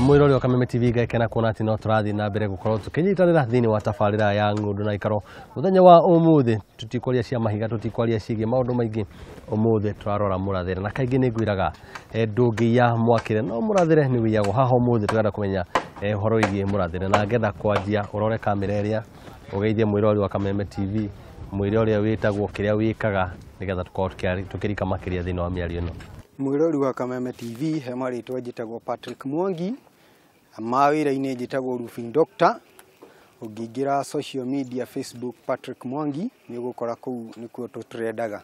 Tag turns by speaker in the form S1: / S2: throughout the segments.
S1: Mwĩrori wa Kameme TV, ngakena kuona atĩ no tũrathiĩ na mbere gũkorwo tũkĩnyitanĩra thĩinĩ wa tabarĩra ya Ng'ũndũ na Ikaro. Mũthenya wa ũmũthĩ tũtikwaria cia mahiga, tũtikwaria ciĩgiĩ maũndũ maingĩ. Ũmũthĩ tũrarora mũrathĩre, na kaingĩ nĩ ngwĩraga ndũngĩiya mwakĩre no mũrathĩre nĩ wĩiyagwo. Haha ũmũthĩ tũrenda kũmenya ũhoro wĩgiĩ mũrathĩre, na ngenda kwanjia ũrore kamera ĩrĩa ũgeithie mwĩrori wa Kameme TV, mwĩre ũrĩa wĩtagwo, kĩrĩa wĩkaga, nĩgetha tũkorwo tũkĩrika makĩria thĩinĩ wa mĩario ĩno.
S2: Mwĩrori wa Kameme TV, he marĩtwa njĩtagwo Patrick Mwangi, mawĩra-inĩ njĩtagwo Roofing Doctor. Ũngĩingĩra social media, Facebook Patrick Mwangi, nĩ ũgũkora kũu nĩkuo tũtrendaga.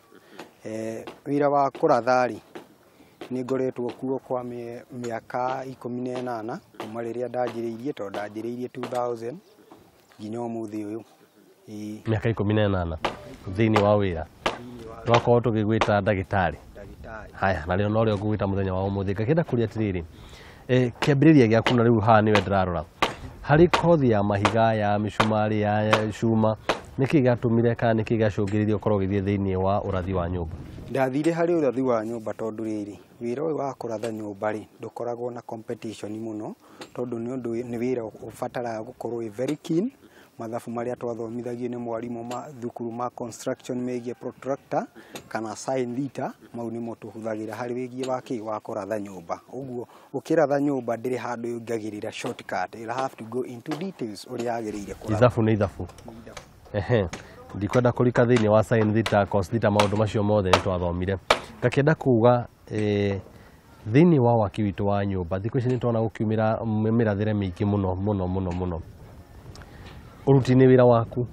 S2: Wĩra wa kũratha rĩ, nĩ ngoretwo kuo kwa mĩaka 18 kuma rĩrĩa ndanjĩrĩirie, tondũ ndanjĩrĩirie 2000 nginya ũmũthĩ ũyũ. Ĩĩ.
S1: Mĩaka 18 thĩinĩ wa wĩra, twakorwo tũgĩgwĩta ndagĩtarĩ.
S2: Ndagĩtarĩ.
S1: Haya, narĩo norĩo ngũgwĩta mũthenya wa ũmũthĩ. Ngakĩenda kũria atĩrĩrĩ, kĩambĩrĩria gĩaku, na rĩu haha nĩwe ndĩrarora harĩ kothi ya mahiga, ya mĩcumarĩ, ya cuma, nĩkĩ gĩatũmire kana nĩkĩ gĩacũngĩrĩirie ũkorwo ũgĩthiĩ thĩinĩ wa ũrathi wa nyũmba?
S2: Ndathire harĩ ũrathi wa nyũmba tondũ rĩrĩ, wĩra ũyũ wa kũratha nyũmba rĩ, ndũkoragwo na competition mũno, tondũ nĩ ũndũ nĩ wĩra ũbataraga gũkorwo wĩ very keen. Mathabu marĩa twathomithagio nĩ mwarimũ ma thukuru ma construction megiĩ protractor kana sin theta, mau nĩmo tũhũthagĩra harĩ wĩgiĩ wa kĩ wa kũratha nyũmba. Ũguo ũkĩratha nyũmba ndĩrĩ handũ ĩngagĩrĩra shortcut, you'll have to go into details ũrĩa yagĩrĩire kũrathwo.
S1: Ithabu nĩ ithabu. Ehe, ndikwenda kũrika thĩinĩ wa sin theta, cos theta, maũndũ macio mothe nĩ twathomire. Ngakĩenda kuga thĩinĩ wa waki witũ wa nyũmba thikũ ici nĩ tũrona gũkiumĩra mĩrathĩre mĩingĩ mũno mũno mũno mũno. Ũruti-inĩ wĩra waku,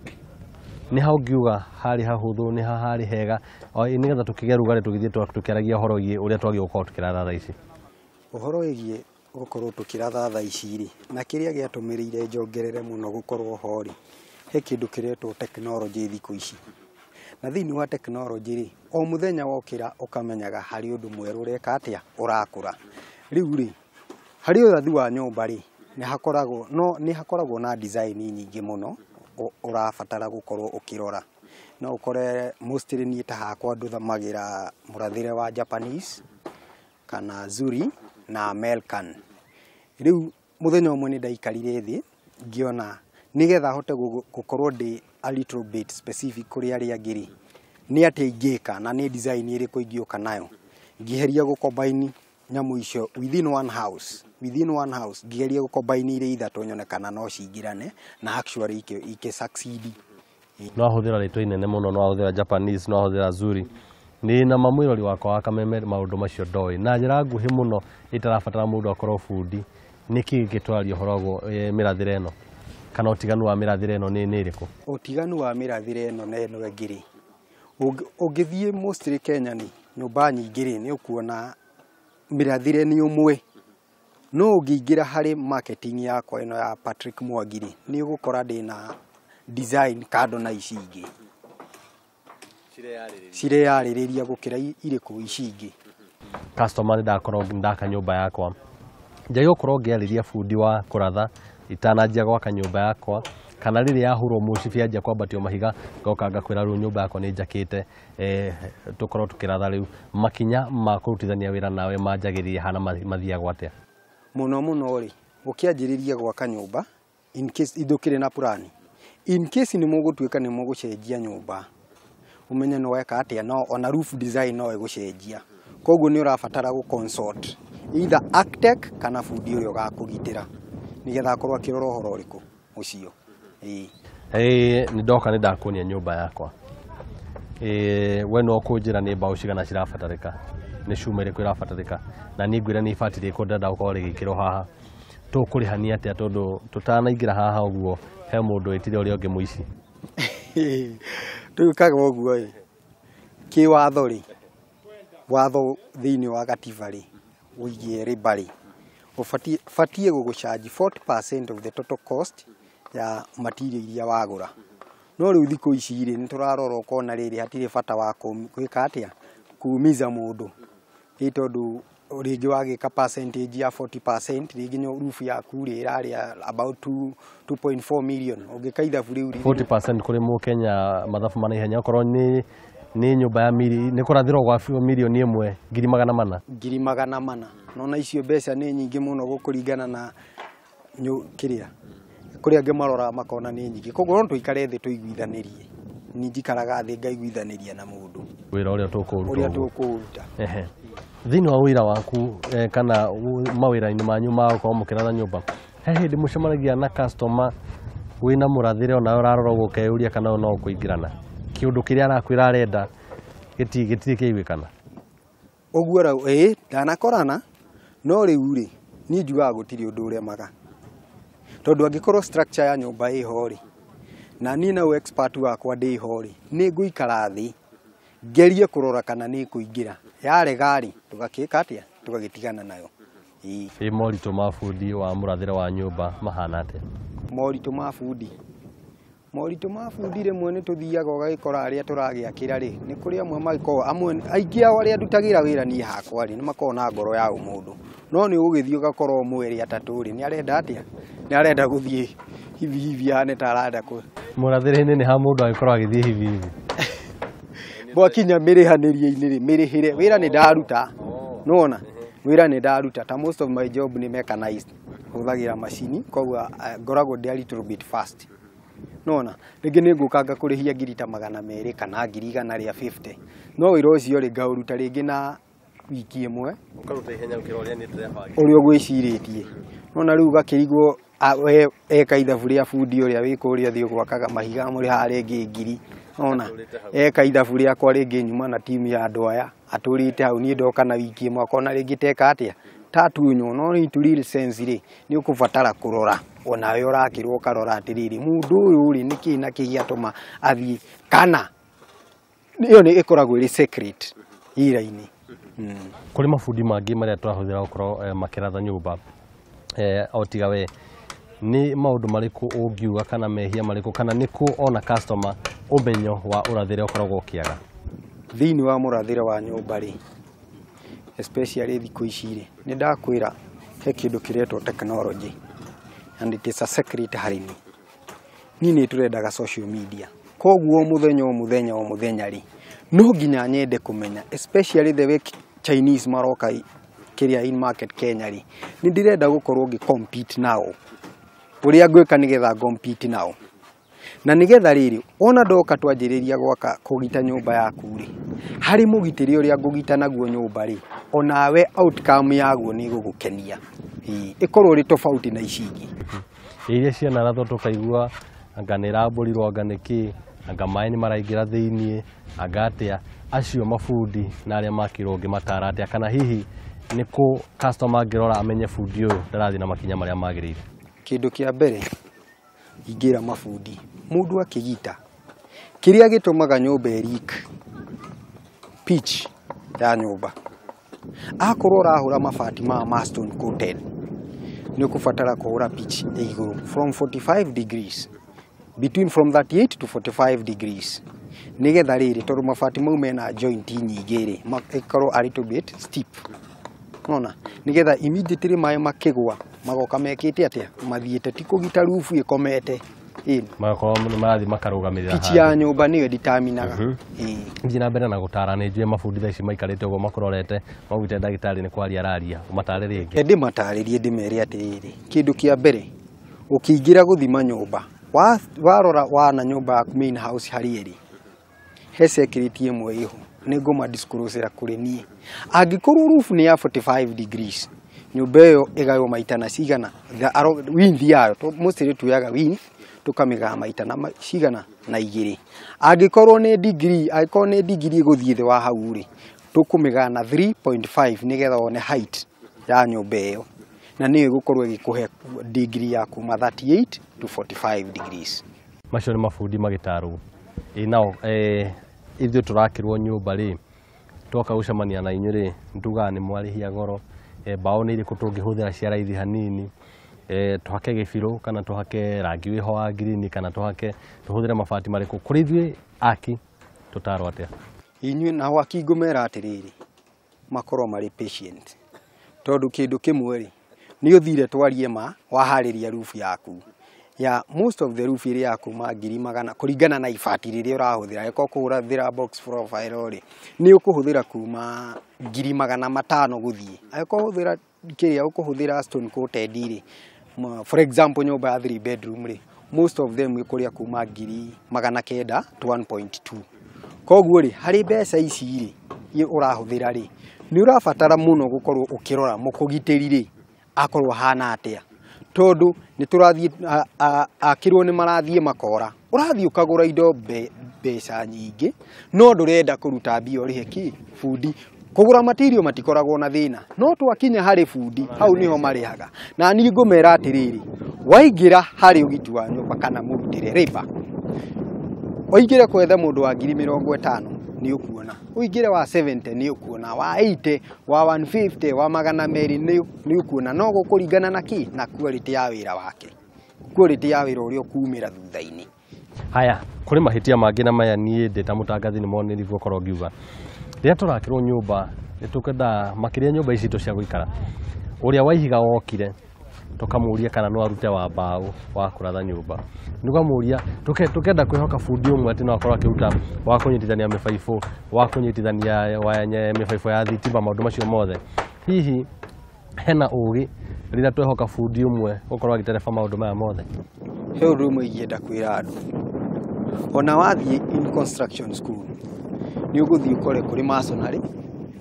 S1: nĩ ha ũngiuga harĩ hahũthũ, nĩ ha harĩ hega, nĩgetha tũkĩgĩa rugarĩ tũgĩthiĩ tũkĩaragia ũhoro wĩgiĩ ũrĩa twagĩrĩirwo gũkorwo tũkĩratha thaa ici?
S2: Ũhoro wĩgiĩ gũkorwo tũkĩratha thaa ici rĩ, na kĩrĩa gĩatũmĩrĩire njongerere mũno gũkorwo ho rĩ, he kĩndũ kĩretwo tekinoronjĩ thikũ ici. Na thĩinĩ wa tekinoronjĩ rĩ, o mũthenya wokĩra ũkamenyaga harĩ ũndũ mwerũ ũreka atĩa, ũrakũra. Rĩu rĩ, harĩ ũrathi wa nyũmba rĩ, nĩ hakoragwo no nĩ hakoragwo na design nyingĩ mũno ũrabatara gũkorwo ũkĩrora. No ũkore mostly niĩ ta hakwa ndũthamagĩra mũrathĩre wa Japanese kana Zuri na American. Rĩu mũthenya ũmwe nĩ ndaikarire thĩ ngĩona nĩgetha hote gũkorwo ndĩ a little bit specific kũrĩ arĩa angĩ rĩ, nĩ atĩa ingĩka na nĩ design ĩrĩkũ ingĩũka nayo. Ngĩgeria gũ-combine nyamũ icio within one house, within one house ngĩgeria gũ-combine irĩ ithatũ nyone kana no cingĩrane, na actually ikĩ succeed.
S1: No ahũthĩra rĩtwa inene mũno, no ahũthĩra Japanese, no ahũthĩra Zuri. Nĩ na mamwĩrori wakwa wa Kameme maũndũ macio ndoĩ na njĩra nguhĩ mũno ĩtarabatara mũndũ akorwo bundi. Nĩkĩ gĩtwaria ũhoro ũguo, mĩrathĩre ĩno kana ũtiganu wa mĩrathĩre ĩno nĩ ĩrĩkũ?
S2: Ũtiganu wa mĩrathĩre ĩno na ĩno ĩngĩ rĩ, ũngĩthiĩ mostly Kenya nĩ nyũmba nyingĩ rĩ, nĩ ũkuona mĩrathĩre nĩ ũmwe. No ũngĩingĩra harĩ marketing yakwa ĩno ya Patrick Mwangi rĩ, nĩ ũgũkora ndĩna design kando na ici ingĩ cireyarĩrĩria gũkĩra irĩkũ ici ingĩ.
S1: Customer, nĩ ndakorwo ndaka nyũmba yakwa, njagĩrĩirwo gũkorwo ngĩarĩria bundi wa kũratha itananjia gwaka nyũmba yakwa, kana rĩrĩa yahũrwo mũcibi yanjia kwambatio mahiga ngoka ngakwĩra rĩu nyũmba yakwa nĩ njakĩte, tũkorwo tũkĩratha? Rĩu makinya ma kũrutithania wĩra nawe manjagĩrĩria hana mathiagwo atĩa?
S2: Mũno mũno rĩ, ũkĩanjĩrĩria gwaka nyũmba, in case ndũkĩrĩ na plan, in case nĩ mũgũtuĩka nĩ mũgũcenjia nyũmba, ũmenye nĩ weka atĩa, no ona roof design no ĩgũcenjia. Koguo nĩ ũrabatara gũ consult either architect kana bundi ũrĩa ũgakũgitĩra, nĩgetha akorwo akĩrora ũhoro ũrĩkũ ũcio. Ĩĩ.
S1: Nĩ ndoka nĩ ndakuonia nyũmba yakwa, we no kũnjĩra nĩ mbaũ cigana cirabatarĩka, nĩ cuma ĩrĩkũ ĩrabatarĩka, na niĩ ngwĩra nĩ ibati rĩrĩkũ ndĩrenda gũkorwo rĩgĩkĩrwo haha. Tũkũrĩhania atĩa? Tondũ tũtanaingĩra haha ũguo he mũndũ wĩtire ũrĩa ũngĩ mũici.
S2: Twĩkaga ũguo ĩ, kĩwatho rĩ, watho thĩinĩ wa gatiba rĩ, wĩgiĩ labour rĩ, ũbatiĩ batiĩ gũgũcharge 40% of the total cost ya material iria wagũra. No rĩu thikũ ici rĩ, nĩ tũrarora ũkona rĩrĩ hatirĩ bata wa gwĩka atĩa, kuumiza mũndũ, ĩ tondũ rĩngĩ wagĩka percentage ya 40%, rĩngĩ roof yaku rĩ ĩrarĩa about 2 2.4 million, ũngĩka ithabu rĩu
S1: 40% kũrĩ mũkenya mathabu ma naihenya okorwo nĩ Nĩ nyũmba ya nĩ kũrathĩrwo gwa mirioni 1 ngiri magana mana.
S2: Ngiri magana mana. Nona icio mbeca nĩ nyingĩ mũno gũkũringana na kĩrĩa. Kũrĩa angĩ maroraga makona nĩ nyingĩ. Koguo no tũikare thĩ tũiguithanĩrie. Ni njikaraga thĩ ngaiguithanĩria na mũndũ.
S1: Wĩra ũrĩa tũkũũruta.
S2: Ũrĩa tũkũũruta.
S1: Ehe. Thĩinĩ wa wĩra waku kana mawĩra-inĩ manyu ma gũkorwo mũkĩratha nyũmba, he hĩndĩ mũcemanagia na customer wĩna mũrathĩre ona ũrarora ũguo ũkeyũria kana no ũkũingĩrana. Kĩũndũ kĩrĩa arakwĩra arenda gĩtirĩ kĩaiguĩkana.
S2: Ũguo rau ĩĩ ndanakorana no rĩu rĩ niĩ njugaga gũtirĩ ũndũ ũremaga. Tondũ angĩkorwo structure ya nyũmba ĩho rĩ na niĩ na expert wakwa ndĩho rĩ nĩ ngũikara thĩ ngerie kũrora kana nĩ kũingĩra. Yarega rĩ tũgakĩka atĩa tũgagĩtigana nayo.
S1: Ĩ moritũ ma bundi wa mũrathĩre wa nyũmba mahana atĩa?
S2: Moritũ ma bundi. Moritũ ma bundi rĩmwe nĩ tũthiaga ũgagĩkora arĩa tũragĩakĩra rĩ nĩ kũrĩ amwe magĩkoragwo amwe aingĩ ao arĩa ndutagĩra wĩra niĩ hakwa rĩ nĩ makoragwo na ngoro ya ũmũndũ. No nĩ ũgũgĩthiĩ ũgakora ũmwe erĩ atatũ rĩ nĩ arenda atĩa? Nĩ arenda gũthiĩ hivi hivi ahane ta arenda kũ.
S1: Mũrathĩre-inĩ nĩ ha mũndũ agĩkorwo agĩthiĩ hivi hivi.
S2: Mwakinya mĩrĩhanĩrie-inĩ rĩ mĩrĩhĩre wĩra nĩ ndaruta. Nĩwona? Wĩra nĩ ndaruta ta most of my job nĩ mechanized. Hũthagĩra macini koguo ngoragwo ndĩ a little bit fast. Nona rĩngĩ nĩ ngũka ngakũrĩhia ngiri ta 200 kana ngiri 150 no wĩra ũcio rĩ ngaũruta rĩngĩ na wiki ĩmwe
S1: ũkaruta ihenya gũkĩra ũrĩa niĩ ndĩrebangĩte
S2: ũrĩa ũgwĩcirĩtie. Nona rĩu ũgakĩrigwo we eka ithabu rĩa bundi ũrĩa wĩ kũrĩa thiĩ gwakaga mahiga mũrĩhaga rĩngĩ ngiri. Nona eka ithabu rĩakwa rĩngĩ nyuma na timu ya andũ aya atũrĩte hau niĩ ndoka na wiki ĩmwe akona rĩngĩ teka atĩa tatunywo. No into real sense rĩ nĩ ũkũbatara kũrora onawe ũrakĩrwo ũkarora atĩrĩrĩ mũndũ ũyũ rĩ nĩkĩ na kĩ gĩatũma athiĩ kana ĩyo nĩ ĩkoragwo ĩrĩ secret wĩra-inĩ.
S1: Kũrĩ mabundi mangĩ marĩa tũrahũthĩra gũkorwo makĩratha nyũmba o tiga we nĩ maũndũ marĩkũ ũngiuga kana mehia marĩkũ kana nĩ kũ ona customer ũmenyo wa ũrathĩre ũkoragwo ũkĩaga
S2: thĩinĩ wa mũrathĩre wa nyũmba rĩ especially thikũ ici rĩ nĩ ndakwĩra he kĩndũ kĩretwo technology and it is a secret harĩ niĩ. Niĩ nĩ tũrendaga social media koguo mũthenya o mũthenya o mũthenya rĩ no nginya nyende kũmenya especially the way Chinese maroka kĩrĩa in market Kenya rĩ nĩ ndĩrenda gũkorwo ngĩ compete nao ũrĩa ngwĩka nĩgetha compete nao na nĩgetha rĩrĩ wona ndoka twanjĩrĩria gwaka kũgita nyũmba yaku rĩ harĩ mũgitĩri ũrĩa ngũgita naguo nyũmba rĩ onawe outcome yaguo nĩ ĩgũgũkenia ĩkorwo ĩrĩ tofauti na ici ingĩ.
S1: Iria cianarathwo tũkaigua anga nĩ ĩrambũrirwo anga nĩ kĩ anga maĩ nĩ maraingĩra thĩiniĩ anga atĩa acio mabundi na arĩa makĩrwo ũngĩmatara atĩa kana hihi nĩ kũ customer angĩrora amenye bundi ũyũ ndarathiĩ na makinya marĩa magĩrĩire?
S2: Kĩndũ kĩa mbere ingĩra mabundi mũndũ akĩgita kĩrĩa gĩtũmaga nyũmba ĩleak pitch ya nyũmba akorwo ũrahũra mabati ma stone coated nĩ ũkũbatara kũhũra pitch ya igũrũ from 45 degrees between from 38 to 45 degrees nĩgetha rĩrĩ tondũ mabati mau mena joint nyingĩ rĩ ĩkorwo a little bit steep. Nona nĩgetha immediately maĩ makĩgwa magoka mekĩte atĩa mathiĩte ti kũgita roof ĩkomete
S1: magakorwo nĩ marathiĩ makarũgamĩrĩra
S2: pitch ya nyũmba nĩyo determinaga.
S1: Thiĩ na mbere na gũtara nĩ njũĩ mabundi thaa ici maikarĩte ũguo makũrorete maugĩte ndagĩtarĩ nĩ kwaria araria ũmatare rĩngĩ.
S2: Ndĩmatarĩrie ndĩmere atĩrĩrĩ kĩndũ kĩa mbere ũkĩingĩra gũthima nyũmba warora wana nyũmba yaku main house harĩa ĩrĩ he security ĩmwe ĩho nĩ ngũma disclose kũrĩ niĩ angĩkorwo roof nĩ ya 45 degrees nyũmba ĩyo ĩgaywo maita na cigana width yayo mostly tuoyaga width tũkamĩgaya maita na cigana na igĩrĩ angĩkorwo nĩ degree angĩkorwo nĩ degree ĩgũthiĩ thĩ wa hau rĩ tũkũmĩgaya na 3.5 nĩgetha wone height ya nyũmba ĩyo na nĩyo ĩgũkorwo ĩgĩkũhe degree ya kuma 38 to 45 degrees.
S1: Macio nĩ mabundi magĩtarwo. Ĩ nao ithuĩ tũrakĩrwo nyũmba rĩ twoka gũcemania na inyuĩ rĩ nĩtugaga nĩ mwarĩhia goro mbaũ nĩ irĩkũ tũngĩhũthĩra cia raithi hanini tũhake gĩbirũ kana tũhake rangi wĩho wa green kana tũhake tũhũthĩre mabati marĩkũ kũrĩ ithuĩ aki tũtarwo atĩa?
S2: Inyuĩ nao aki ngũmera atĩrĩrĩ makorwo marĩ patient tondũ kĩndũ kĩmwe rĩ nĩ ũthire twarie ma waharĩria roof yaku Ya most of the roof ĩrĩa ya kuma ngiri magana kũringana na ibati rĩrĩa ũrahũthĩra. Angĩkorwo ũkũhũthĩra box profile rĩ, nĩ ũkũhũthĩra kuma 500,000 gũthiĩ. Angĩkorwo ũhũthĩra kĩrĩa ũkũhũthĩra stone coated rĩ, for example nyũmba ya 3 bedroom rĩ, most of them ĩkũrĩa kuma 900,000 to 1.2. Koguo rĩ, harĩ mbeca ici rĩ ũrahũthĩra rĩ, nĩ ũrabatara mũno gũkorwo ũkĩrora mũkũgitĩri rĩ akorwo ahana atĩa, tondũ nĩ tũrathiĩ akĩrwo nĩ marathiĩ makora. Ũrathiĩ ũkagũra indo mbeca nyingĩ, no ndũrenda kũruta mbia ũrĩhe kĩ bundi. Kũgũra material matikoragwo na thĩna, no twakinya harĩ bundi hau nĩho marĩhaga. Na niĩ ngũmera atĩrĩrĩ, waingĩra harĩ ũgiti wa nyũmba kana mũrutĩre labour, ũingĩre kwetha mũndũ wa 50,000 nĩ ũkuona, ũingĩre wa 70 nĩ ũkuona, wa 80, wa 150, wa 200 nĩ ũkuona. No gũkũringana na kĩ? Na quality ya wĩra wake, quality ya wĩra ũrĩa ũkumĩra thutha-inĩ.
S1: Haya, kũrĩ mahĩtia mangĩ na maya niĩ ndĩ ta mũtangathi nĩ monĩri gũkorwo ngiuga rĩrĩa tũrakĩrwo nyũmba nĩ tũkwendaga makĩria nyũmba ici citũ cia gũikara, ũrĩa wa ihiga wokire tũkamũria kana no arute wa mbaũ wa kũratha nyũmba, nĩũkamũria tũkenda kwĩhoka bundi ũmwe atĩ no akorwo akĩruta wa kũnyitithania mĩbaibũ, wa kũnyitithania mĩbaibũ ya thitima, maũndũ macio mothe. Hihi hena ũgĩ rĩrĩa twehoka bundi ũmwe gũkorwo agĩtereba maũndũ maya mothe?
S2: He ũndũ ũmwe ingĩenda kwĩra andũ, ona wathiĩ in construction school nĩ ũgũthiĩ ũkore kũrĩ masonry,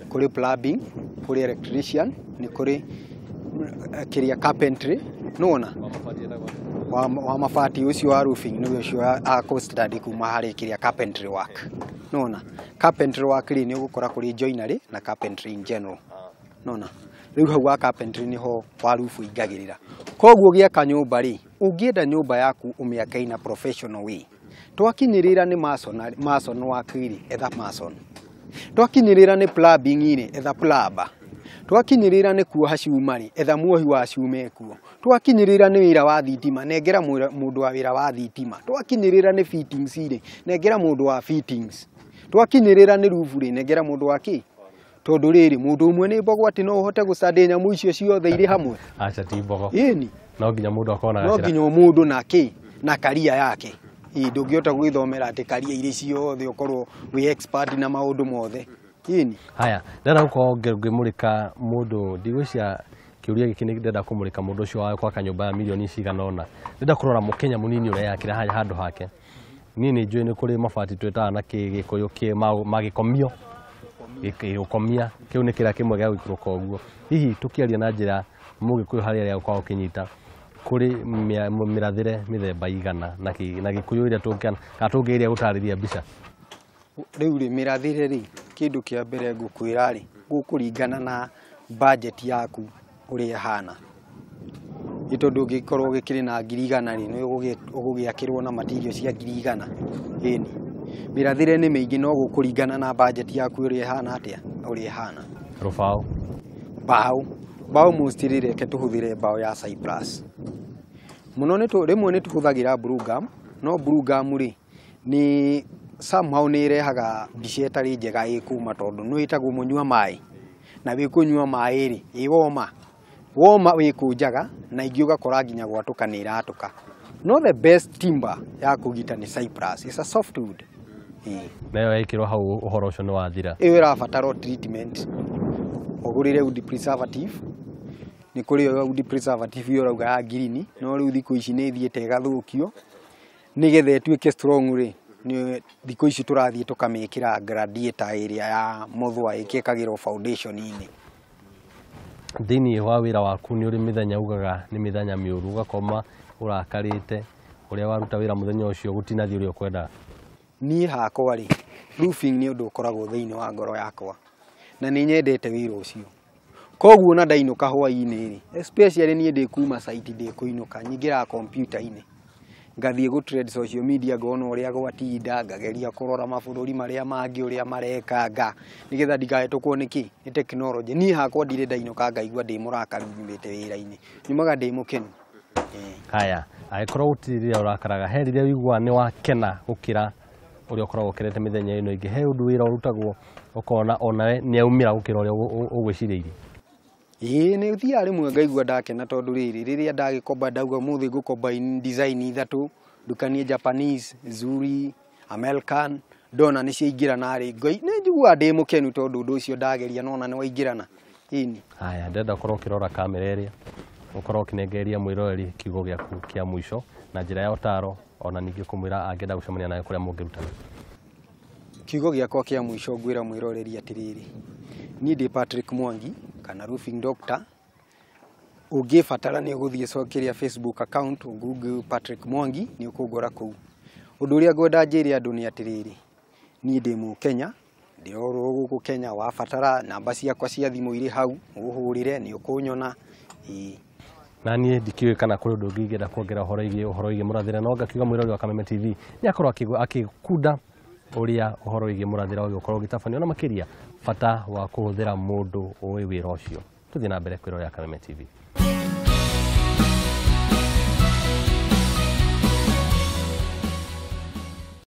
S2: kũrĩ plumbing, kũrĩ electrician, nĩ kũrĩ kĩrĩa carpentry, nĩwona wa mabati ũcio wa roofing nĩwe ũcio akũ study kuma harĩ kĩrĩa carpentry work, nĩwona carpentry work rĩ nĩ ũgũkora kũrĩ joinery na carpentry in general, nĩwona rĩu hau wa carpentry nĩho wa roof ũingagĩrĩra. Koguo gĩaka nyũmba rĩ, ũngĩenda nyũmba yaku ũmĩake in a professional way, twakinyĩrĩra nĩ mason work rĩ, etha mason, twakinyĩrĩra nĩ plumbing rĩ, etha plumber, twakinyĩrĩra nĩ kuoha cuma rĩ, etha muohi wa cuma ekuo, twakinyĩrĩra nĩ wĩra wa thitima, nengera mũndũ wa wĩra wa thitima, twakinyĩrĩra nĩ fittings rĩ, nengera mũndũ wa fittings, twakinyĩrĩra nĩ roof rĩ, nengera mũndũ wa kĩ. Tondũ rĩrĩ mũndũ ũmwe nĩ mbogo atĩ no ũhote gũcandĩ nyamũ icio ciothe irĩ hamwe?
S1: Aca, ti mbogo.
S2: Ĩni.
S1: No nginya mũndũ akorwo na
S2: no nginya mũndũ na kĩ na karia yake. Ĩ ndũngĩhota gwĩthomera atĩ karia irĩ ciothe ũkorwo wĩ expert na maũndũ mothe. Ĩni.
S1: Haya, ndĩrenda gũkorwo ngĩmũrĩka mũndũ, ndigwĩciria kĩũria gĩkĩ nĩ ndĩrenda kũmũrĩka mũndũ ũcio wa gwaka nyũmba ya mirioni cigana ũna. Ndĩrenda kũrora mũkenya mũnini ũrĩa yakĩra harĩa handũ hake. Niĩ nĩ njũĩ nĩ kũrĩ mabati twĩtaga na gĩkũyũ magĩkomio, gĩkomia, kĩu nĩ kĩrĩa kĩmwe gĩa gũikũrũka ũguo. Hihi tũkĩaria na njĩra mũgĩkũyũ harĩ arĩa gũkoragwo ũkĩnyita, kũrĩ mĩrathĩre mĩthemba igana na gĩkũyũ ĩrĩa kana tũngĩgeria gũtarĩria mbica.
S2: Rĩu rĩ, mĩrathĩre rĩ, kĩndũ kĩa mbere ngũkwĩra rĩ, gũkũringana na budget yaku ũrĩa ĩhana. Nĩ tondũ ũngĩkorwo ũgĩkĩrĩ na 100,000 rĩ, nĩ ũgũgĩakĩrwo na material cia 100,000. Ĩni. Mĩrathĩre nĩ mĩingĩ no gũkũringana na budget yaku ũrĩa ĩhana atĩa, ũrĩa ĩhana.
S1: Rũbaũ.
S2: Mbaũ. Mbaũ mostly reke tũhũthĩre mbaũ ya cypress. Mũno rĩmwe nĩ tũhũthagĩra blue gum, no blue gum rĩ, nĩ somehow nĩ ĩrehaga mbica ĩtarĩ njega ĩkuma tondũ nĩ ĩtagwo mũnyua maĩ. Na wĩ kũnyua maĩ rĩ, ĩ woma. Woma wĩkũnjaga na ingĩ ũgakora nginya gwatũka nĩ iratũka. No the best timber ya kũgita nĩ cypress. It's a soft wood.
S1: Na ĩyo yekĩrwo hau ũhoro ũcio nĩ wathira.
S2: Ĩyo ĩrabatara treatment. Ũgũrĩre wood preservative. Nĩ kũrĩ wood preservative ĩyo ũrauga ya green, no rĩu thikũ ici nĩ ĩthiĩte ĩgathũkio. Nĩgetha ĩtuĩke strong rĩ, nĩ thikũ ici tũrathiĩ tũkamĩkĩra gladiator ĩrĩa ya mũthũa ĩkĩkagĩrwo foundation-inĩ.
S1: Thĩinĩ wa wĩra waku nĩ ũrĩ mĩthenya ugaga nĩ mĩthenya mĩũru, ũgakoma ũrakarĩte ũrĩa waruta wĩra mũthenya ũcio gũtinathiĩ ũrĩa ũkwendaga.
S2: Niĩ hakwa rĩ, roofing nĩ ũndũ ũkoragwo thĩinĩ wa ngoro yakwa na nĩ nyendete wĩra ũcio. Koguo na ndainũka hwaĩ-inĩ rĩ, especially niĩ ndĩ kuma site ndĩ kũinũka, nyingĩraga kompiuta-inĩ ngathiĩ gũ trend social media ngona ũrĩa gwatinda, ngageria kũrora mabũrũri marĩa mangĩ ũrĩa marekanga nĩgetha ndikahĩtũkwo nĩ kĩ, nĩ technology. Niĩ hakwa ndirĩ ndainũka ngaigua ndĩ mũrakaru nyumĩte wĩra-inĩ, nyumaga ndĩ mũkenu.
S1: Haya, angĩkorwo gũtirĩ rĩrĩa ũrakaraga, he rĩrĩa ũiguaga nĩ wakena gũkĩra ũrĩa ũkoragwo ũkenete mĩthenya ĩno ĩngĩ, he ũndũ wĩra ũrutagwo ũkona onawe nĩ aumĩra gũkĩra ũrĩa ũgwĩcirĩirie?
S2: Ĩĩ nĩ thiaga rĩmwe ngaigua ndakena tondũ rĩrĩ rĩrĩa ndagĩkomba ndauga ũmũthĩ ngũkomba design ithatũ ndukanie Japanese, Zuri, American, ndona nĩ ciaingĩrana rĩ, nĩ njiguaga ndĩ mũkenu tondũ ũndũ ũcio ndageria nona nĩ waingĩrana. Ĩni.
S1: Haya, ndĩrenda ũkorwo ũkĩrora kamera ĩrĩa, ũkorwo ũkĩnengereria mwĩroreri kiugo gĩaku kĩa mũico na njĩra ya ũtaro, ona ningĩ kũmwĩra angĩenda gũcemania nawe kũrĩa mũngĩrutana.
S2: Kiugo gĩakwa kĩa mũico ngwĩra mwĩroreri atĩrĩrĩ, niĩ ndĩ Patrick Mwangi kana Roofing Doctor. Ũngĩbatara nĩ ũgũthiĩ kĩrĩa Facebook account Google Patrick Mwangi nĩ ũkũngora kũu. Ũndũ ũrĩa ngwenda njĩre andũ nĩ atĩrĩrĩ, niĩ ndĩ mũkenya, ndĩrorwo gũkũ Kenya, wabatara namba ciakwa cia thimũ irĩ hau, ũhũrĩre nĩ ũkũnyona. Ĩĩ.
S1: Na niĩ ndikĩũĩ kana kũrĩ ũndũ ũngĩ ingĩenda kuongerera ũhoro wĩgiĩ mũrathĩra, no ngakiuga mwĩroreri wa Kameme TV nĩ akorwo akĩkunda ũrĩa ũhoro wĩgiĩ mũrathĩra ũgĩkorwo ũgĩtabanio, na makĩria bata wa kũhũthĩra mũndũ ũĩ wĩra ũcio. Tũthiĩ na mbere kwĩrorera Kameme TV.